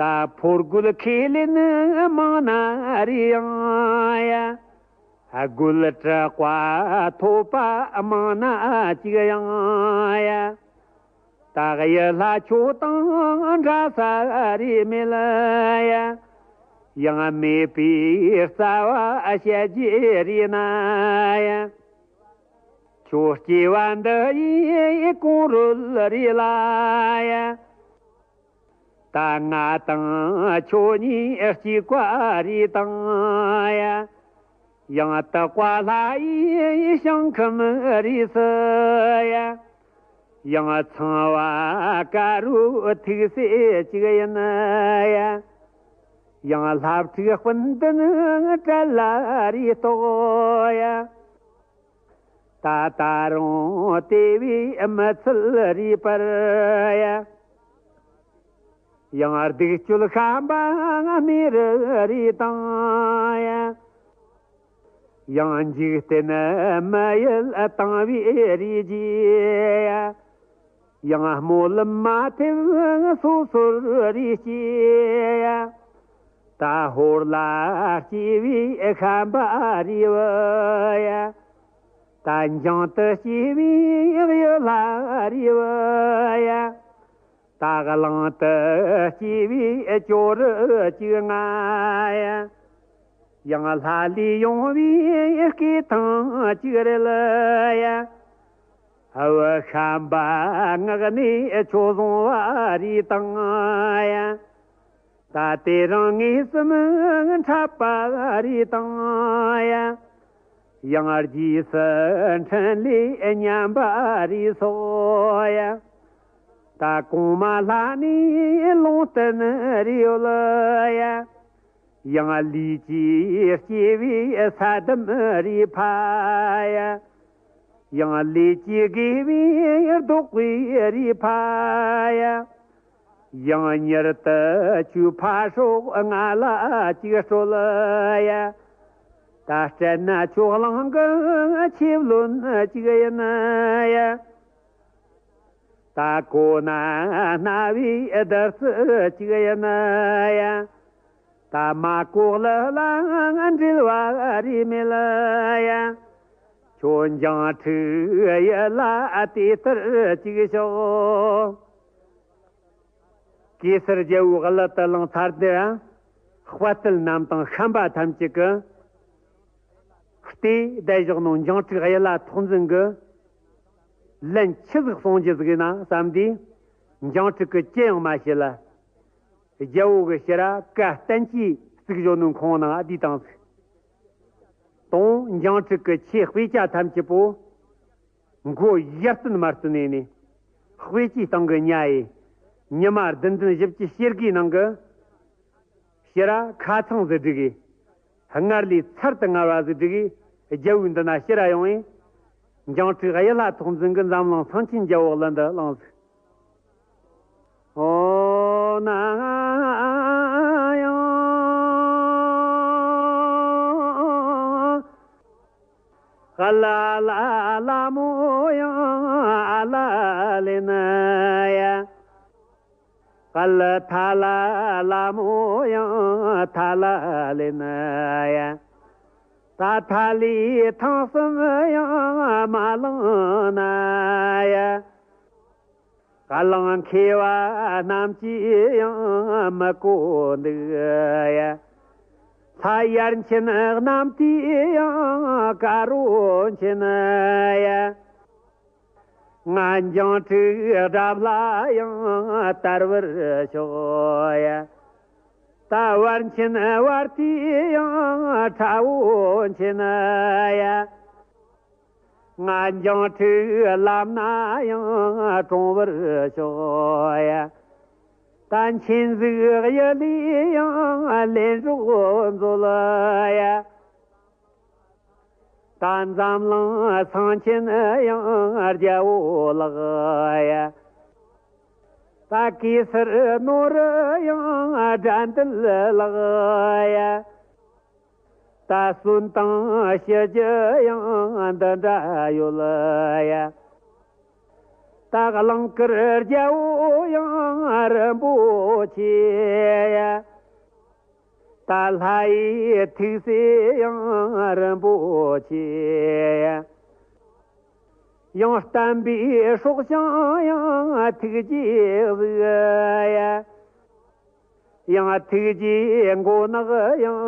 ད་ཕོ་རྒོད་ཁས་ལེན་མང་ན་རེ་ཡང་ཡ། རྒོད་དྲག་པ་ཐོབ་པ་མང་ན་ཅིག་ཡང་ཡ། ད་གཡུལ་ལྷ་ཁྱོད་དང་འདྲ་ས་རེ་མེད་ཡ། ཡང་མེད་པའི་རྩ་བ་བཤད་རྒྱུ་རེད་ན་ཡང་། ཁྱོད་སྐྱེ་བ་འདི་ཡི་གོང་རོལ་རེད་ལ་ཡང་། ད་ང་དང་ཁྱོད་གཉིས་གཅིག་པ་རེད་དང་ཡང་། ཡང་དག་པ་ལྷ་ཡི་ཞིང་ཁམས་རེད་ཟེར་ཡ། ཡང་ཚངས་པ་དཀར་པོའི་ཐུགས་སྲས་གཅིག་ཡིན་ཡ། ཡང་ལྷ་ཕྲུག་སྤུན་ཟླ་ནི་བྲལ་ལ་རེ་དོགས་ཡ། ད་ད་རུང་དེ་བས་མི་ཚུལ་རེ་བར་ཡ། ཡང་སྡིག་སྤྱོད་ཤན་པ་སྨེ་རུ་རེ་དང་ཡ། ཡང་འཇིག་རྟེན་མི་ཡུལ་དང་བའི་རེ་རྒྱུ་ཡ། ཡང་སྨོན་ལམ་མ་ཐེབས་སོ་སོར་རེ་སྐྱེ་ཡ། ད་ཧོར་ལ་སྐྱེས་པའི་ཤན་པ་རེ་བ་ཡ། ད་འཇང་དུ་སྐྱེས་པའི་གཡུ་ལྷ་རེ་བ་ཡ། ད་གླིང་དུ་སྐྱེས་པའི་ཇོ་རུ་གཅིག་ང་ཡ། ཡང་ལྷ་ལས་ཡོང་བའི་སྐེ་ཐང་གཅིག་རེད་ལ་ཡ། བུ་ཤན་པ་ངག་ནས་ཆོས་བཟུང་བ་རེད་དང་ཡ། ད་དེ་རིང་ངེས་སེམས་འཁྲབ་པ་རེད་དང་ཡ། ཡང་རྗེས་སུ་འཕྲིན་ལས་ཉམས་པ་རེད་སོགས་ཡ། ད་གོང་མ་ལྷ་ནས་ལུང་བསྟན་རེ་ཡོད་ལ་ཡ། ཡང་ལས་ཀྱི་སྐྱེ་བའི་ས་དམ་རེ་ཕ་ཡ། ཡང་ལས་ཀྱི་དགེ་བའི་བདོག་པའི་རེ་ཕ་ཡ། ཡང་མྱུར་དུ་ཁྱོད་ཕ་སྲོག་ང་ལ་གཅིག་སྤྲོད་ཡ། ད་སྤྲད་ན་ཁྱོད་གླིང་གི་ཆོས་བློན་གཅིག་ཡིན་ཡ། ད་གོ་ན་རྣ་བའི་བདུད་རྩི་གཅིག་ཡིན་ཡ། ད་མ་གོ་ལ་ལ་འབྲེལ་བ་རེ་མེད་ལ་ཡ། ཁྱོད་འཇང་ཕྲུག་ཡིད་ལ་དེ་ལྟར་གཅིག་ཤོག། གེ་སར་རྒྱལ་པོའི་གླུ་དེ་བླངས་ཚར་དུས། དཔའ་རྟུལ་རྣམས་དང་ཤན་པ་ཐམས་ཅད་ཀྱིས། ལྟས་བསྡད་བཞག་ནོ་འཇང་ཕྲུག་གཡུ་ལྷ་ཐོག་འཛིན་གྱི། ལན་ཆི་ཟིག་གསུང་རྒྱུ་ཟིག་ཡིན་ན་བསམ་དུས། འཇང་ཕྲུག་གིས་ཅི་ཡང་མ་བཤད་ལ། རྒྱལ་པོ་གི་ཕྱིར་བཀའ་བསྟན་གྱིས་བཙུགས་བཞག་ནོ་ཁོང་ནང་བསྡུས་བཏང་ཟིག། དང་འཇང་ཕྲུག་གི་ཆོས་དཔེ་ཆ་ཐམས་ཅད་པོ། མགོ་ཡར་བསྟན་མར་བསྟན་ནས་ནི། དཔེ་ཆའི་སྟེང་གི་ཉ་ཡི། ཉི་མ་བདུན་ལྡན་བཞི་བཅུ་ཞེ་དགུའི་ནང་གི། ཕྱིར་ར་ཁ་ཚང་ཟིག་སྒྲིག་གི། སྔར་ལས་ཚར་དུ་དངར་བ་ཟིག་སྒྲིག་གི། རྒྱལ་པོའི་མདུན་ན་ཕྱིར་ར་ཡོང་ངས། འཇང་ཕྲུག་གཡུ་ལྷ་ཐོག་འཛིན་གྱི་འཛམ་གླིང་སེང་ཆེན་རྒྱལ་པོའི་གླུ་འདི་བླངས་ཟིག། ཨོ་ན་ཡང་། ཨ་ལ་ལ་ལ་མོ་ཡང་ཨ་ལ་ལེ་ན་ཡ། ཨ་ལ་ཐ་ལ་ལ་མོ་ཡང་ཐ་ལ་ལེ་ན་ཡ། ད་ཐ་ལི་ཐང་གསུམ་ཡང་མ་ལང་ན་ཡ། གླིང་མཁས་པ་རྣམས་ཀྱིས་ཡང་མི་གོ་འདུག་ཡ། ལྷ་ཡར་ཕྱིན་རྣམས་ཀྱིས་ཡང་དཀར་པོ་མཁྱེན་ཡ། ང་འཇང་ཕྲུག་དགྲ་ལྷ་ཡང་དར་བར་ཤོག་ཡ། ད་བར་ཕྱིན་བར་དུས་ཡང་ཁྲ་བོ་མཁྱེན་ཡ། ང་འཇང་ཕྲུག་ལམ་སྣ་ཡང་དྲོངས་པར་ཤོག་ཡ། ད་མཁྱེན་གཟིགས་གཡུལ་ལས་ཡང་ལེན་རོགས་མཛོད་ཡ། ད་འཛམ་གླིང་སེང་ཆེན་ཡང་རྒྱལ་པོ་ལགས་ཡ། ད་གེ་སར་ནོར་ཡང་དགྲ་འདུལ་ལགས་ཡ། ད་གསོན་དང་ཤི་རྒྱུ་ཡང་འདི་འདྲ་ཡོད་ལ་ཡ། ད་གླིང་དཀར་རྒྱལ་པོ་ཡང་རིན་པོ་ཆེ་ཡ། ད་ལྷ་ཡི་ཐུགས་སྲས་ཡང་རིན་པོ་ཆེ་ཡ། ཡང་བསྟན་པའི་སྲོག་ཤིང་ཡང་ཐུགས་རྗེས་གཟིགས་ཡ། ཡང་ཐུགས་རྗེའི་མགོ་ནག་ཡང་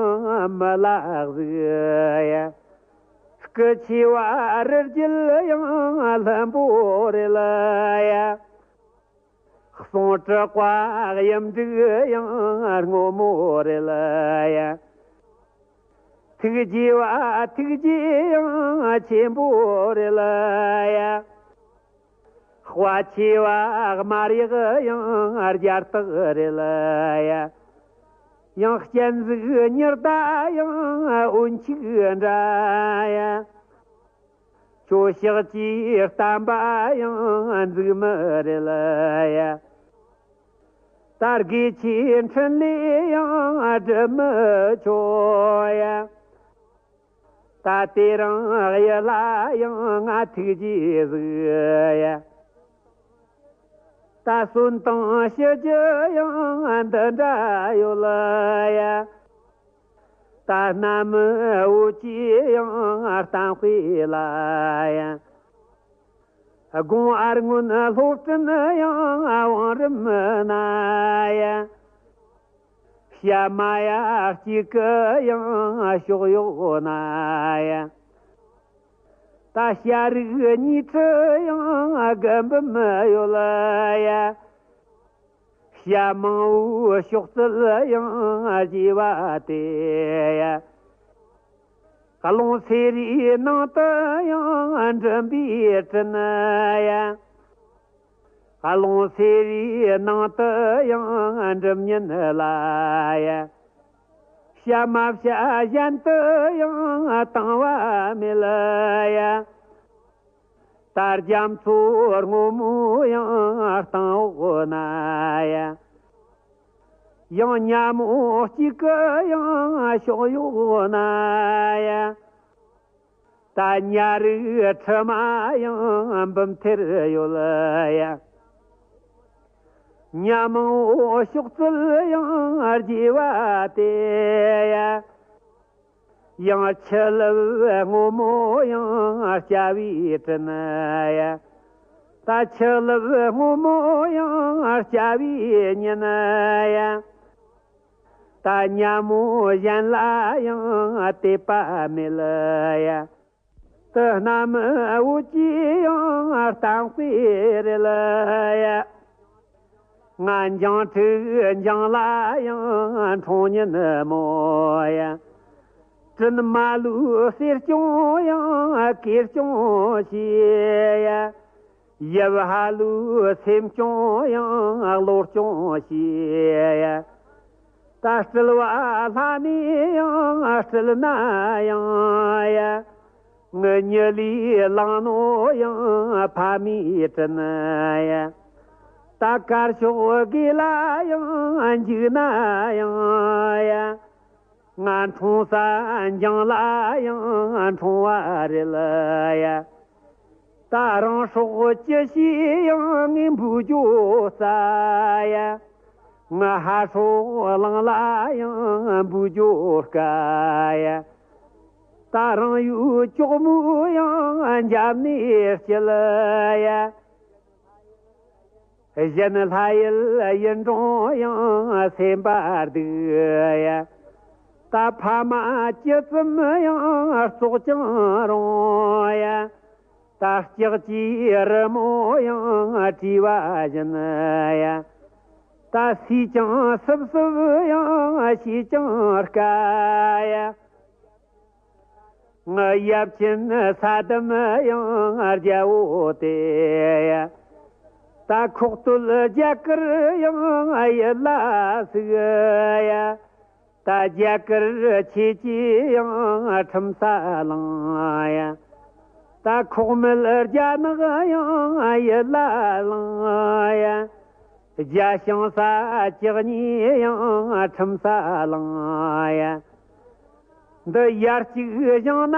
མི་ལ་གཟིགས་ཡ། སྐུ་ཆེ་བ་རི་རྒྱལ་ཡང་ལྷུན་པོ་རེད་ལ་ཡ། གསུང་དྲག་པ་གཡུ་འབྲུག་ཡང་སྔོན་མོ་རེད་ལ་ཡ། ཐུགས་རྗེ་བ་ཐུགས་རྗེ་ཡང་ཆེན་པོ་རེད་ལ་ཡ། དཔའ་ཆེ་བ་དམར་ཡག་ཡང་རྒྱལ་རྟགས་རེད་ལ་ཡ། ཡང་སྤྱན་གཟིགས་ཉི་ཟླ་ཡང་འོན་ཆིག་འདྲ་ཡ། ཁྱོད་ཕྱག་གི་བསྟན་པ་ཡང་འཛུགས་མི་རེད་ལ་ཡ། ད་དགེ་ཆེ་འཕྲིན་ལས་ཡང་སྒྲུབ་མི་ཆོག་ཡ། ད་དེ་རིང་གཡུ་ལྷ་ཡང་ང་ཐུགས་རྗེས་གཟིགས་ཡ། ད་གསོན་དང་ཤི་རྒྱུ་ཡང་འདི་འདྲ་ཡོད་ལ་ཡ། ད་གནམ་འོད་ཀྱི་ཡང་གཏམ་དཔེ་ལ་ཡ། དགུང་ཨ་སྔོན་སློབ་སྤྲིན་ཡང་བང་རིམ་ན་ཡ། ཞ་མ་ཡ་གཅིག་གི་ཡང་ཕྱོགས་གཡོག་ན་ཡ། ད་ཤ་རིགས་གཉིས་ཁྲི་ཡང་དགུ་འབུམ་ཡོད་ལ་ཡ། ཞ་མང་བོའི་ཕྱོགས་བཙལ་ཡང་བྱས་པ་དེ་ཡ། ཀློང་སེ་རའི་ནང་དུ་ཡང་འགྲིམ་པའི་དྲིན་ཡ། ཀློང་སེ་རའི་ནང་དུ་ཡང་འགྲིམ་ཉིན་ལ་ཡ། ཞ་མ་བྱ་གཞན་དུ་ཡང་བཏང་བ་མེད་ལ་ཡ། ད་རྒྱ་མཚོ་སྔོན་མོ་ཡང་གཏིང་འོག་ན་ཡ། ཡང་ཉ་མོ་གཅིག་གི་ཡང་ཕྱོགས་གཡོག་ན་ཡ། ད་ཉ་རིགས་ཁྲི་མ་ཡང་འབུམ་ཐེར་ཡོད་ལ་ཡ། ཉ་མང་བོ་ཕྱོགས་བཙལ་ཡང་བྱས་པ་དེ་ཡ། ཡང་ཆུ་ལུད་སྔོན་མོ་ཡང་སྐྱ་བའི་དྲིན་ཡ། ད་ཆུ་ལུད་སྔོན་མོ་ཡང་སྐྱ་བའི་ཉིན་ཡ། ད་ཉ་མོ་གཞན་ལ་ཡང་དད་པ་མེད་ལ་ཡ། དེ་གནམ་འོད་ཀྱི་ཡང་གཏམ་དཔེ་རེད་ལ་ཡ། ང་འཇང་ཕྲུག་འཇང་ལ་ཡང་འཁྲུངས་ཉིན་མོ་ཡ། དྲིན་མ་ལུས་གསེར་སྐྱོང་ཡང་གོས་སྐྱོང་བྱས་ཡ། ཡབ་ཧ་ལུས་སེམས་སྐྱོང་ཡང་བློ་སྐྱོང་བྱས་ཡ། ད་སྤྲུལ་བ་ལྷ་ནས་ཡང་སྤྲུལ་ན་ཡང་ཡ། ངའི་མྱི་ལས་བླངས་ནོ་ཡང་ཕ་མའི་དྲིན་ཡ། ད་དཀར་ཕྱོགས་དགེ་ལ་ཡང་འཇིགས་ན་ཡང་ཡ། ང་འཁྲུངས་ས་འཇང་ལ་ཡང་འཁྲུངས་པ་རེད་ལ་ཡ། ད་རང་སྲོག་ཅི་ཤེས་ཡང་ངའི་འབུལ་རྒྱུ་རྩ་ཡ། ང་ཕ་སྲོག་གླང་ལ་ཡང་འབུལ་རྒྱུ་དཀའ་ཡ། ད་རང་ཡུལ་གྱོག་མོ་ཡང་འཇབ་ནས་སྐྱིད་ཡ། གཞན་ལྷ་ཡུལ་ཡུལ་འབྲོང་ཡང་སེམས་པ་སྡུག་ཡ། ད་ཕ་མ་ཅི་ཙམ་ཡང་བཙོག་ཀྱང་རུང་ཡ། ད་ལྕགས་ཀྱི་རི་མོ་ཡང་བྲིས་པ་བཞིན་ཡ། ད་སུས་ཀྱང་སིབ་སིབ་ཡང་བྱས་ཀྱང་དཀའ་ཡ། ངའི་ཡབ་ཆེན་ས་དམ་ཡང་རྒྱལ་པོ་དེ་ཡ། ད་ཁོག་སྟོད་རྒྱ་གར་ཡང་ཡུལ་ལ་ཟུག་ཡ། ད་རྒྱ་གར་ཆོས་ཀྱི་ཡང་ཁྲིམས་ས་བླངས་ཡ། ད་ཁོག་མེད་རྒྱ་ནག་ཡང་ཡུལ་ལ་བླངས་ཡ། རྒྱ་ཞིང་ས་བཅུ་གཉིས་ཡང་ཁྲིམས་ས་བླངས་ཡ། འདི་ཡར་གཅིག་བཞེངས་ན་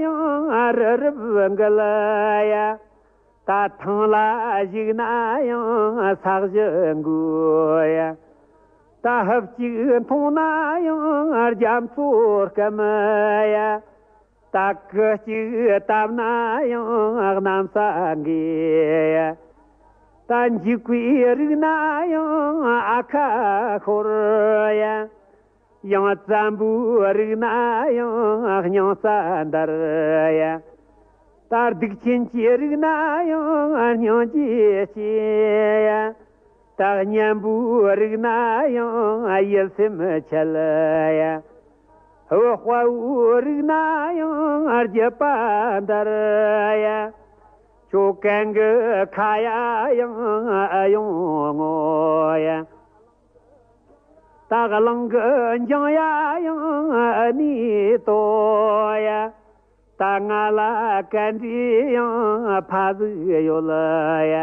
ཡང་རི་རབ་འགུལ་ཡ། ད་ཐང་ལ་བཞུགས་ན་ཡང་ས་གཞི་འགུལ་ཡ། ད་ཧབ་གཅིག་འཐུང་ན་ཡང་རྒྱ་མཚོ་སྐམ་ཡ། ད་སྐུ་གཅིག་བཏབ་ན་ཡང་གནམ་ས་འགུལ་ཡ། ད་འཇིགས་པའི་རིགས་ན་ཡང་ཨ་ཁ་ཤོར་ཡ། ཡང་བཙན་པོའི་རིགས་ན་ཡང་སྙིང་ས་འདར་ཡ། ད་སྡིག་ཆེན་གྱི་རིགས་ན་ཡང་སྙིང་རྗེ་སྐྱེ་ཡ། ད་གཉན་པོའི་རིགས་ན་ཡང་ཡིད་སེམས་འཆལ་ཡ། འོད་དཔའ་བོའི་རིགས་ན་ཡང་རྒྱུད་པ་འདར་ཡ། ཁྱོད་གན་གི་ཁ་ཡ་ཡང་ཨེ་ཡོང་ངོ་ཡ། ད་གླིང་གི་འགྱིང་ཡ་ཡང་ཨེ་ནུས་དོ་ཡ། ད་ང་ལ་གན་འདྲའི་ཡང་ཕ་གཟུགས་ཡོད་ཡ།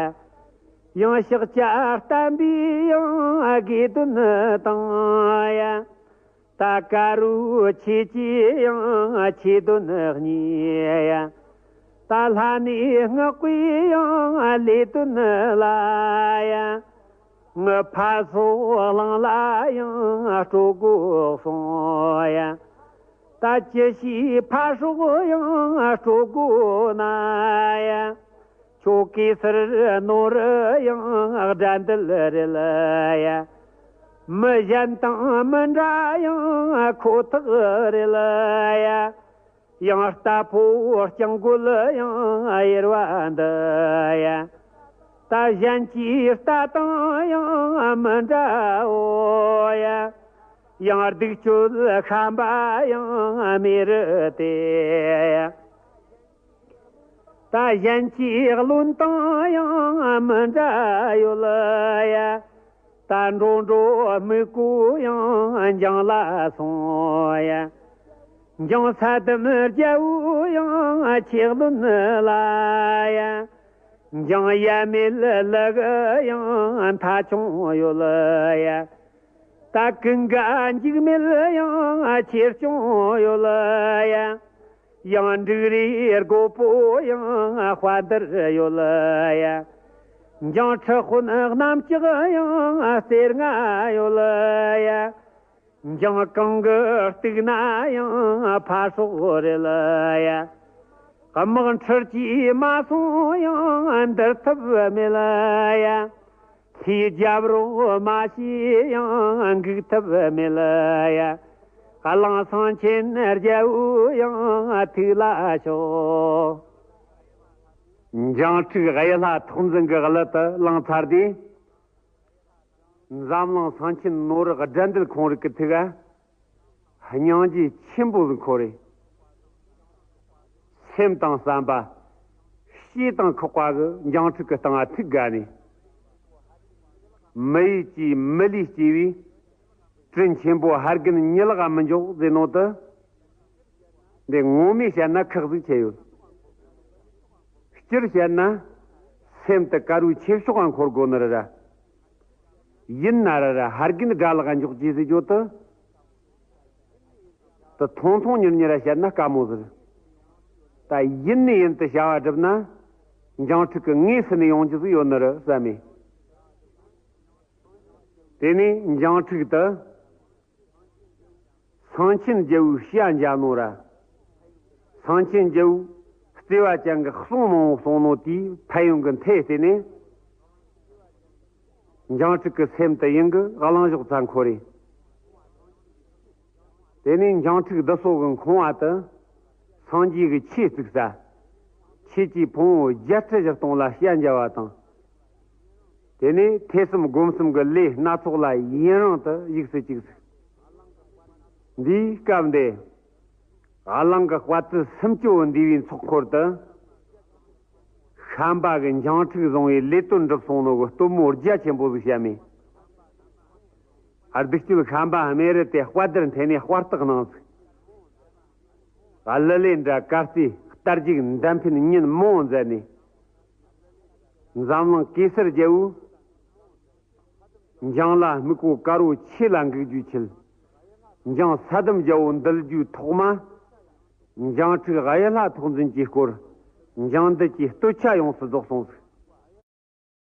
ཡང་ཕྱག་བྱ་བརྟན་པའི་ཡང་དགེ་འདུན་དང་ཡ། ད་དཀར་རུ་ཆོས་ཀྱི་ཡང་ཆོས་དོན་གཉིས་ཡ། ད་ལྷ་ནས་བསྔགས་པའི་ཡང་ལས་དོན་ལ་ཡ། ངའི་ཕ་སོགས་གླིང་ལ་ཡང་སྤྲོད་དགོས་གསུངས་ཡ། ད་ཅི་ཞིག་ཕ་སྲོག་ཡང་སྤྲོད་དགོས་ན་ཡ། ཁྱོད་གེ་སར་ནོར་ཡང་དགྲ་འདུལ་རེད་ཡ། མི་གཞན་དང་མི་འདྲ་ཡང་ཁོ་ཐག་རེད་ཡ། ཡང་རྟ་ཕོ་སྤྱང་རྒོད་ཡང་གཡེར་བ་འདི་ཡ། ད་གཞན་གྱི་རྟ་དང་ཡང་མི་འདྲའོ་ཡ། ཡང་སྡིག་སྤྱོད་ཤན་པ་ཡང་མེད་རེད་དེ་ཡ། ད་གཞན་གྱི་བློན་དང་ཡང་མི་འདྲ་ཡོད་ཡ། ད་འགྲོ་འགྲོ་མི་གོ་ཡང་འགྱིང་ལ་སོང་ཡ། འགྱིང་ས་དམ་རྒྱལ་བོ་ཡང་ཆེ་བློན་ལ་ཡ། འགྱིང་ཡ་མེད་ལ་གི་ཡང་མཐའ་ཆུང་ཡོད་ཡ། ད་ཀུན་དགའ་འཇིགས་མེད་ཡང་ཆེར་སྐྱོང་ཡོད་ཡ། ཡང་འབྲུག་རིའི་རྒོད་པོ་ཡང་དཔའ་འདར་ཡོད་ཡ། འགྱིང་ཁྲི་དཔོན་གནམ་ལྕགས་ཡང་རྩེ་ལྔ་ཡོད་ཡ། འགྱིང་གང་གི་སྟེང་ན་ཡང་ཕ་སྲོག་རེད་ཡ། དམག་འཁྲུག་གིས་མ་སོང་ཡང་འདུལ་ཐབས་མེད་ཡ། ལྷའི་རྒྱབ་རོགས་མ་བྱས་ཡང་འགུག་ཐབས་མེད་ཡ། གླིང་སེང་ཆེན་རྒྱལ་བོ་ཡང་ཐུགས་ལ་ཞོག་འགྱིང་ཁྲུག་གཡུ་ལྷ་ཐོག་འཛིན་གྱི་གླུ་དེ་བླངས་ཚར་དུས། འཛམ་གླིང་སེང་ཆེན་ནོར་བུ་དགྲ་འདུལ་ཁོང་རིགས་ཀྱི་ཐུགས་ལ་སྙིང་རྗེ་ཆེན་པོ་ཟིག་འཁོར་རེ། སེམས་དང་བསམ་པ། ཤེས་དང་ཁོག་པ་གི་འགྱིང་ཁྲུག་གི་སྟེང་ང་ཐུག་དགའ་ནས། མི་ཡུལ་གྱི་མི་ལུས་སྐྱེས་པའི་དྲིན་ཆེན་པོ་ཧར་རྒན་ཉི་ལག་མི་འཇོག་ཟེར་ནོ་དེ། འདི་ངོ་མས་བཤད་ན་ཁག་ཟིག་ཆེ་ཡོད། སྤྱིར་བཤད་ན། སེམས་དེ་དཀར་བོའི་ཆེ་ཕྱོགས་ང་འཁོར་དགོ་ནི་རེད་ར། ཡིན་ན་ར་ར་ཧར་རྒན་དགྲ་ལག་འཇོག་རྒྱུ་ཟེར་རྒྱུ་དེ། དེ་ཐུང་ཐུང་ཉུང་ཉུང་ར་བཤད་ན་དཀའ་མོ་ཟིག་ད་ཡིན་ནི་ཡིན་དུ་བྱ་བ་བསྒྲུབས་ན། འགྱིང་ཁྲུག་གི་ངོས་ཟིན་ནས་ཡོང་རྒྱུ་ཟིག་ཡོད་ནི་རེད་བསམ་མེད། དེ་ནས་འགྱིང་ཁྲུག་དེ། སེང་ཆེན་རྒྱལ་བོའི་ཞྭ་འཇལ་ནོ་ར། སེང་ཆེན་རྒྱལ་བོའི་བརྩེ་བ་ཅན་གྱི་གསུང་མང་བོ་གསུང་ནོ་དེའི་ཕན་ཡོན་གྱི་མཐུ་བརྟེན་ནས། འགྱིང་ཁྲུག་གི་སེམས་དེ་ཡང་གི་གླེང་གཞོགས་ཚ་འཁོར་རེ། དེ་ནས་འགྱིང་ཁྲུག་འདི་ཚོ་གི་འཁོང་བ་དུ། སངས་རྒྱས་ཀྱི་ཆོས་བཙུགས་ས། ཆོས་ཀྱི་ཕུང་བོ་བརྒྱད་ཁྲི་བཞི་སྟོང་ལ་ཞྭ་འཇལ་བ་དང་། དེ་ནས་ཐོས་བསམ་སྒོམ་གསུམ་གྱི་ལས་སྣ་ཚོགས་ལ་ཡུན་རིང་དུ་བཞུགས་སུ་བཅུག་ཟིག་འདིའི་སྐབས་འདི། གླིང་གི་དཔའ་རྟུལ་སུམ་ཅུ་འདུས་པའི་ཚོགས་འཁོར་དུ། ཤན་པ་གི་འགྱིང་ཁྲུག་བཟུང་བའི་ལས་དོན་འགྲུབ་སོང་ནོ་གི་སྟོན་མོ་རྒྱ་ཆེན་པོ་ཟིག་བཤད་མེད། སྡིག་སྤྱོད་ཤན་པ་རྨེ་རུ་དེ་དཔའ་དར་འཐེན་ནས་དཔའ་རྟགས་གནང་ཟིག་གླུ་ལེན་འདྲ་གར་རྩེད་རྟ་རྒྱུག་འདམ་འཕེན་ཉིན་མོ་མཛད་ནས། འཛམ་གླིང་གེ་སར་རྒྱལ་བོས། འགྱིང་ལྷ་སྨུག་པོ་དཀར་བོ་ཆོས་ལ་འགུག་རྒྱུའི་ཆེད། འགྱིང་ས་དམ་རྒྱལ་བོ་འདུལ་རྒྱུའི་ཐོག་མ། འགྱིང་ཁྲུག་གཡུ་ལྷ་ཐོག་འཛིན་གྱི་སྐོར། འགྱིང་འདུལ་གྱི་སྟོད་ཆ་ཡོངས་སུ་རྫོགས་སོང་ཟིག